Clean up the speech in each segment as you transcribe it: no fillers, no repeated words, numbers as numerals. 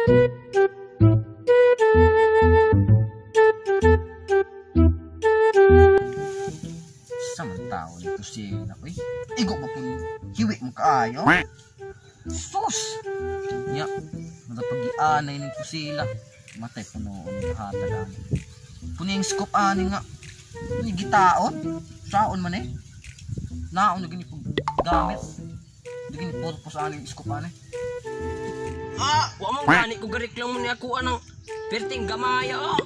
Sa man tao ni kusina, uy. Igo pa pun hiwi mo kaayo. Sus! Nya, matapagianay ning kusila. Matay puno ang hatag ani. Puno yung scoop ani nga. Ni gitaon. Saon man eh. Naon na gini pag gamit. Di gini purpose ani yung scoop ani. Ah, wa man gani ko gareklamo ni ako anang perting gamaya oh.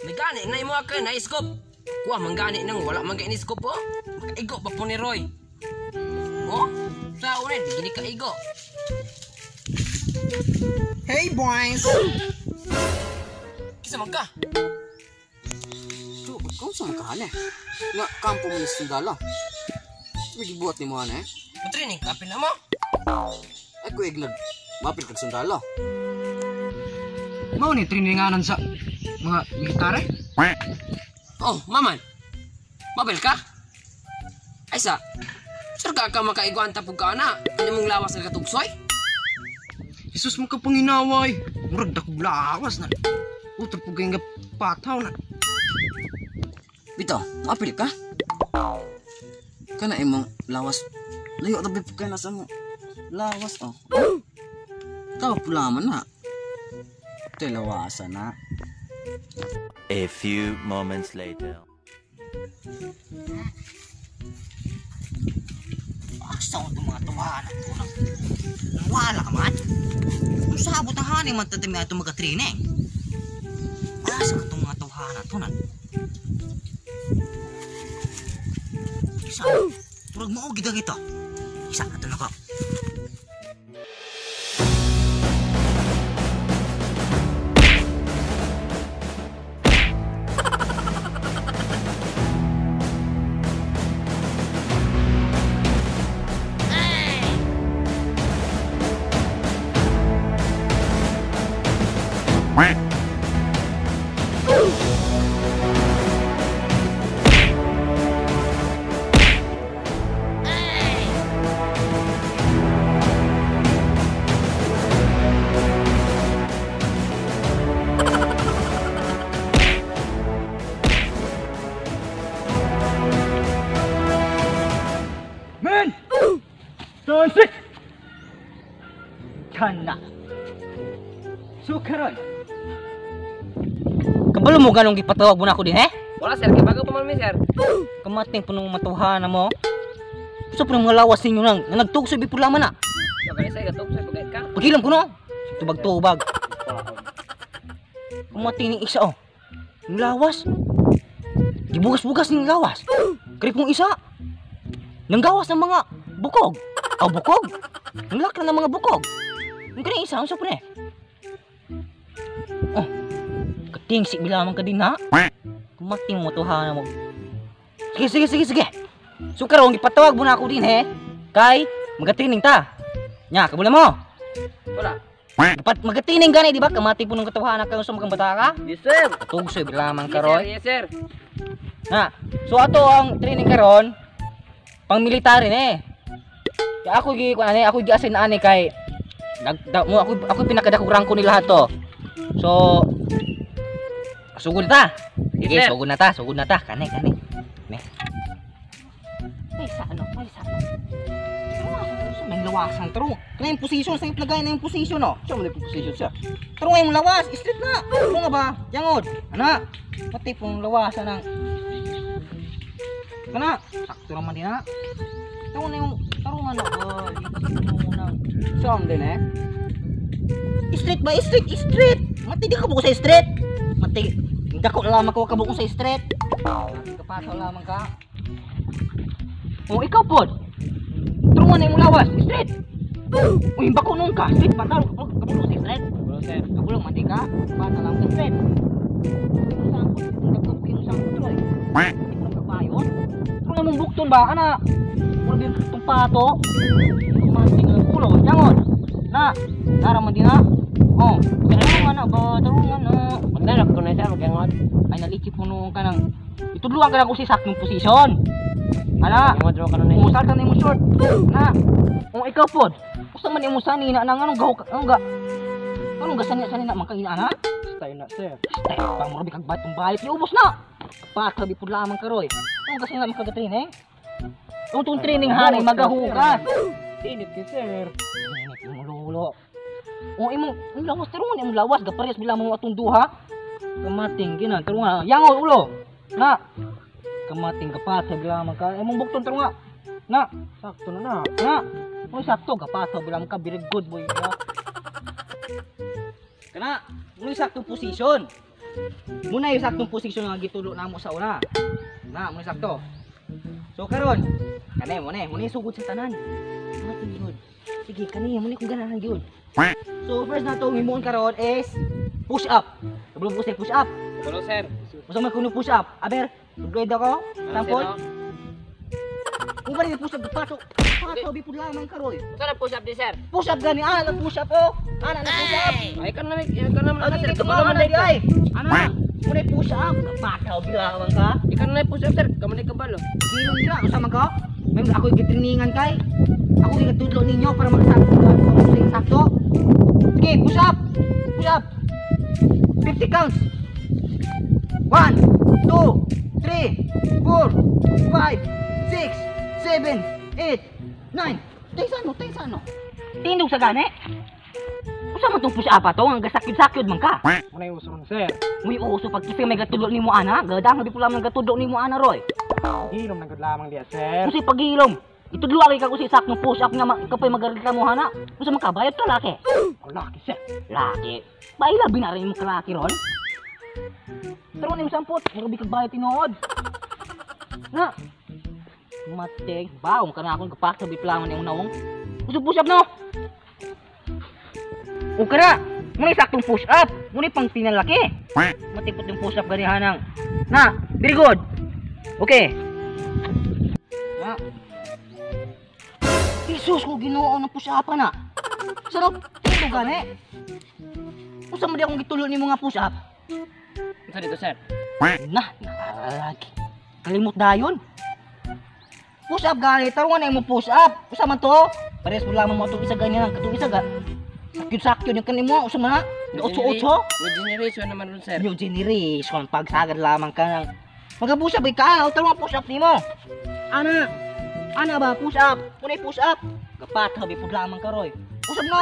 May gani na imo kay na scope. Kuha man gani nang wala man gani scope oh. Makaigo pa po ni Roy. Oh, saon eh di gini kaigo. Hey boys. Kisa man ka? So, kung sa man ka hane? Nga kampo mo ni sundalo. Gibuhat ni mo ane? Training ka pila mo? Ay ko ignag. Mapil kag sundalo. Mao ni traininganan sa mga militare? Oh, maman. Mabel ka? Ay sa. Sure ka ka makaiguan tapog ka na. Ano mong lawas nga katugsoy? Jesus mo ka panginaway. Murag dakog lawas na. Utro pug nga pataw na. Bitaw, mapil ka? Kana imong lawas. Layo tabi pug kay nasa mo. Lawas oh. Taw pula man na. Ito'y lawasan na. A few moments later. Asa ko itong mga tuwahan at tunang. Wala ka man. Kung sabot ang haning man tatami itong mga-training. Asa ko itong mga tuwahan at tunang. Isa, turag mo o gidang ito. Isa, ito na ko. Men! Turn six! Kana. So karon. Kabalo mo ganong gipatawag mo na ako din, eh? Wala sir, kay bago pa man mi sir. Kamating punong matuhana mo. Gusto po ng mga lawas ninyo nang na nagtugsoy bipula man na. Pagay sa gatugsoy pagay ka. Pagilam ko no. Tubag-tubag. Kamating ning isa oh. Yung lawas. Gibugas-bugas ning lawas. Kripong isa. Nanggawas ng mga bukog. Aw bukog. Nanglakra ng mga bukog. Yung kanang isa, unsa po ni? Oh. Katingsi bilamang ka din ha. Kumating mo tuha na mo. Sige, sige, sige, sige. So karon gipatawag mo na ako din he. Kay magatraining ta. Nya, kabula mo. Wala. Magatraining gani di ba? Kamati po nung katuhan ka sa mga bata ka. Yes sir. Katugsoy bilamang Yes ka sir, Roy. yes sir. Na. So ato ang training karon pang military na eh. Kaya ako gi kuan ani, ako gi-assign na ani kay nag, da, mo ako ako pinakadakong rangko nila to. So sugod ta. Sige, Yes, sir. sugod na ta, sugod na ta. Kani, kani. Ne. Ay sa ano, ay sa ano. Sa may lawasan taro. Kana yung position sa yung lagay na yung position oh. Sa mo position siya. Taro nga yung lawas, straight na. Taro nga ba? Yangod. Ana. Pati pong lawasan ng kana, sakto naman din na. Taro na yung taro nga na. Oh, nang song din eh. Straight ba? Straight, straight. Mati di ka buko sa straight. Mati. Dako lamang ko kabuko sa straight. Kapato lamang ka. Oh, ikaw pod. Taro na yung lawas, straight. Uy, bako nung ka, straight pa taro. Kabuko sa straight. Wala sir. Kabulong mati ka. Bata lang sa straight. Sangkot, dako yung sangkot Roy. Hindi ko kapayon. Taro na mong bukton ba? Ana. Murag yung itong pato. Kumanting ang ulo. Yangon. Na. Naraman din na. Oh. Tarungan na ba? Tarungan na. Magdalak ko na sir, magyangot. Ay naliki po noon ka ng itudluan ka na kung si saktong position. Ana. Yangot ro ka na. Umusal ka na yung short. Na. Kung ikaw pod. Gusto man imo sani na nang anong gaw anong ga. Anong gasan niya sanina man kang inaana? Style na, sir. Style pa mo kag batong bayot iubos na. Patabi pud lamang ka, Roy. Anong gasan niya man kaga training? Ang tong training hanay magahugas. Init kay sir. Init yung ulo. O imong imong lawas tarungan imong lawas gaparehas bila mo atong duha. Kamating gina tarungan yango ulo. Na. Kamating kapatag lamang ka. Imong bukton tarunga. Na. Sakto na na. Na. Oy sakto kapatag lamang ka, very good boy. Na. Kana, muna yung saktong position. Muna yung saktong position nga gitulo namo sa una. Na, muna yung sakto. So karon, kani mo na, muna yung sugod sa tanan. Kamating gyud. Sige, kani mo ni kung ganahan gyud. So first na itong himuon karon is push up. Kabalo po push up. Kabalo, sir. Gusto man kuno push up. Aber, tugloy daw ko. Sampol. Kung ba rin push up paso. Paso bi pud lamang karoy. Saan ang push up di, sir? Push up gani ana lang push up oh. Ana na push up. Ay, ikaw na, ikaw na, Ano sir. dito Kabalo ka man na di dito. ay. Ana, muna push up. Pataw bilawan ka. Ikaw na push up, sir. Kamu na kabalo. Kilong dira usa man ka. May ako gitriningan kay. Ako gitudlo ninyo para magsakto sakto. Sige, push up. Push up. 50 counts. 1, 2, 3, 4, 5, 6, 7, 8, 9. Tayo ano, tayo ano. Tindog sa gani. Usa man tong push up ato, ang gasakyod-sakyod man ka. Muna yung uso ron, sir. Muy uso pag kasi may gatudlo nimo ana, gadang di pula man gatudlo nimo ana, Roy. Hilom na gud lamang diya, sir. Kasi paghilom, itudlo ka ko sa sakong push up nga kapay magareklamo hana. Usa man kabayot ka laki. Ang laki, sir. Laki. Baila binari mo kalaki ron. Pero ano yung sampot? Murabi kag bayot tinuod. Na. Mate, baong ka na akong kapaksabi plangon yung naong. Uso push up no. O kara, muna yung saktong push up. Muna yung pang pinalaki. Matipot yung push up ganihanang. Na, very good. Okay. Na. Jesus ko Ginoo ng push up na. Sarap ito gani. Usa man di akong gitulo ni mga push up. Unsa dito, sir? Na, nakalagi. Kalimot dayon. Push up gani, tarungan na imo push up. Usa man to? Parehas mo lamang mo itong isa ganyan, katong isa ga. Sakyo-sakyo yung kanimo, usa man na. Otso-otso. New generation naman ron, sir. New generation, pagsagad lamang ka ng Magapush up ka, tarungan push up nimo. Ana, ana ba push up? Kunay push up. Gapat habi pud lamang ka roy. Usab no.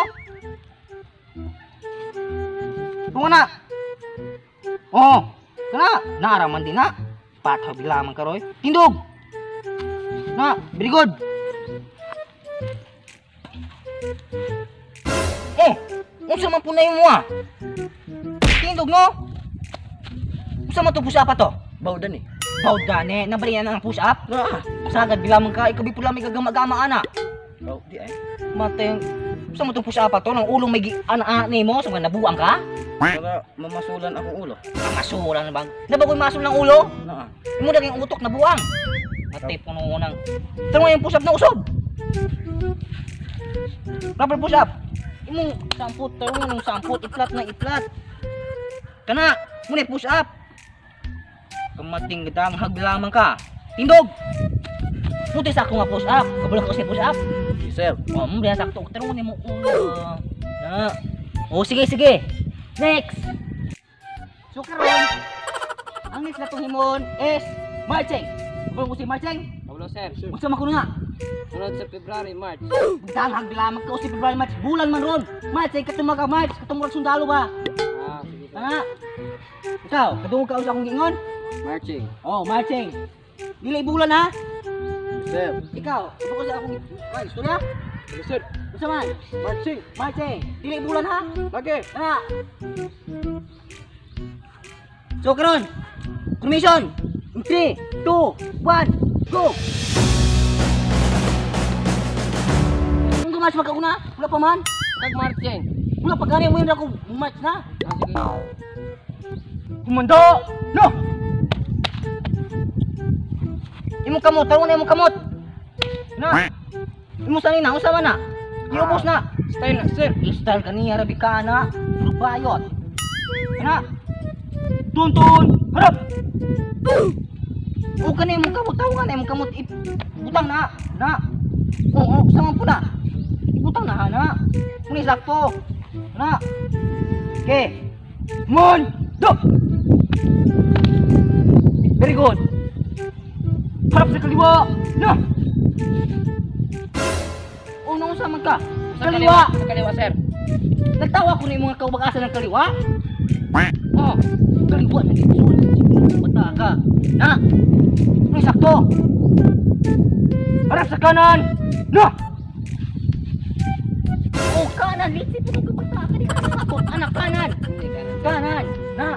Tungo na. Oh, kana naraman din na. Pathabi lamang ka roy. Tindog. Na, very good. Oh, unsa man punay mo ah? Tindog no? Unsa man to push up ato? Bawdan eh. Bawdan eh, nabariyan na ang push up. Ah. Sagad bilamang ka, ikaw pula may gagama-gama ana. Oh, di ay. Mateng, unsa man to push up ato? Nang ulong may ana nimo, sa mga nabuang ka? Para mamasulan akong ulo. Mamasulan bang? Nabagoy masul ng ulo? Naa. Imo daging utok nabuang. Matay puno nang. Tanong yung push up na usob. Proper push up. Imong sampot tarong nung sampot iplat na iplat. Kana, muna push up. Kamating gedang hag lamang ka. Tindog. Puti sa ako nga push up. Kabalo ka kasi push up. Yes, sir. Oh, mo diha sakto tarong nimo ulo. Na. Oh, sige sige. Next. So karon, ang next na tong himon is marching. Kabalo ko si marching. Kabalo, sir. Unsa man kuno nga? Sunod sa February, March. Danghag lamang ka si February March bulan man ron. March ay katong mga March, katong murag sundalo ba? Ah, sige, sir. Tama. Ikaw, kadungog ka sa akong giingon? Marching. Oh, marching. Dili bulan ha? Yes, sir. Ikaw, ikaw sa akong ay, istorya? Yes, sir. Unsa man? Marching. Marching. Dili bulan ha? Lagi. Tama. So karon, formation. 3, 2, 1, go. Kung gumatch magkauna, wala pa man. Kag marching. Wala pa gani mo yun ako match na. Ah, sige. Kumando! No! Imong kamot, tarong na imong kamot. Na. Imong sanina, unsa man na? Iubos na. Style na, sir. Style kaniya rabi ka na. Rubayot. Ana. Tuntun, harap. O kani imong kamot, tarong na imong kamot. Butang na, na. Oo, sama po na. Ibutang na, na. Muni sakto. Na. Okay. Mundo. Very good. Harap sa kaliwa. Na. Oh, naunsa man ka? Sa Kaliwa. Sa kaliwa, sir. Nagtawa ko na yung mga kaubag-asa ng kaliwa. Oh, kaliwa na dito. Bata ka. Na. Ay, sakto. Harap sa kanan. Na. Oh, kanan. Litsi po ng kabata ka. Di ka nakakot. Anak, kanan. Kanan. Na.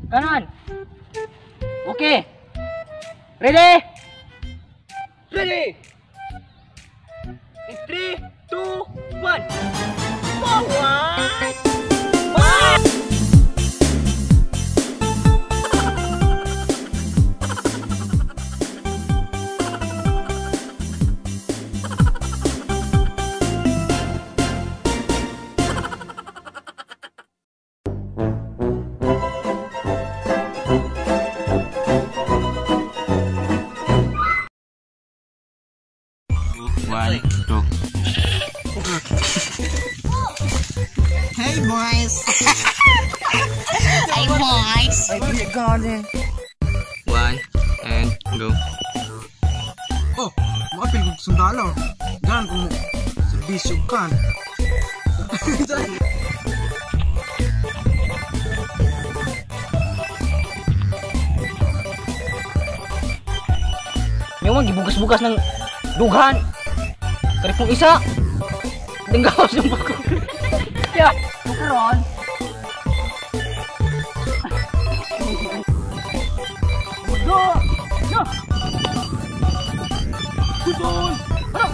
Kanan. Okay. Ready? Ready. In 3, 2, 1. Forward! Forward! One, two. Hey boys. Hey boys. One, and go. Oh, maapil kong sundalo. Gan kung serbisyo kan. Yung mga gibugas-bugas ng dughan. Karipong isa. Denggawas yung bako. Ya, tukaron. Go! No! Good boy! Harap!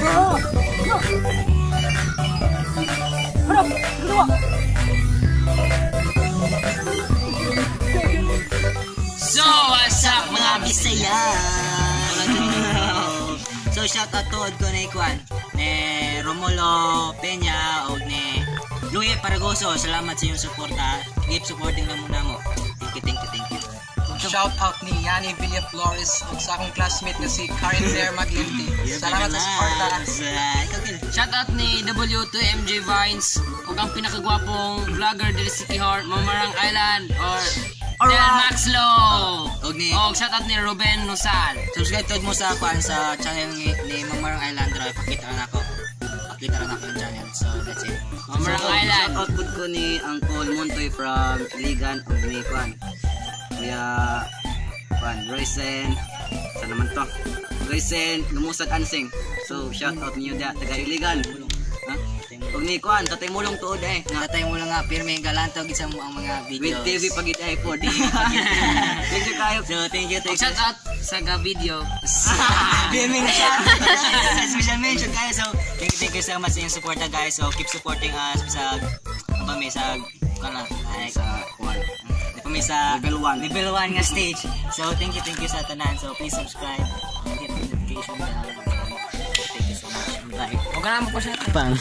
Ah! No! Harap! Dalawa! So, what's up mga Bisaya? So, shout out to ko ni Kwan, ni Romulo Peña o ni Louie Paragoso. Salamat sa iyong suporta. Keep supporting lang muna mo. Thank you, thank you, thank you. Shout out ni Yani Villaflores ug sa akong classmate na si Karen Claire Maglinte. Salamat sa suporta. Ikaw, Gil. Shout out ni W2MJ Vines ug ang pinakagwapong vlogger diri sa Sikihor, Mamarang Island or Del Maxlo. Og ni Og shout out ni Ruben Nusal. Subscribe to mo sa kwan sa channel ni Mamarang Island Roy. Pakita na ako. Pakita na ako yung channel. So, that's it. Mamarang Island. Shout out pud ko ni Uncle Montoy from Ligan ug ni Kwan. Kuya Kwan Roysen. Sa naman to? Roysen Lumusag Ansing. So shout out niyo da taga Iligan. Ha? Ug ni Kwan tatay mulong tuod eh. Nga Tatay mo lang nga pirmi galanto gid sa mo ang mga videos. with TV pagit ay pod. Thank you kayo. So, thank you, Og thank you. shout out sa ga video. Pirmi na siya. Special mention guys. So, thank you so much sa inyong suporta guys. So, keep supporting us sa ano pa may sa kana like Sa Kwan. di pa may sa Level 1. level 1 nga stage. So, thank you sa tanan. So, please subscribe and hit the notification bell. Thank you so much. Bye. Og na mo po shout out. Pang.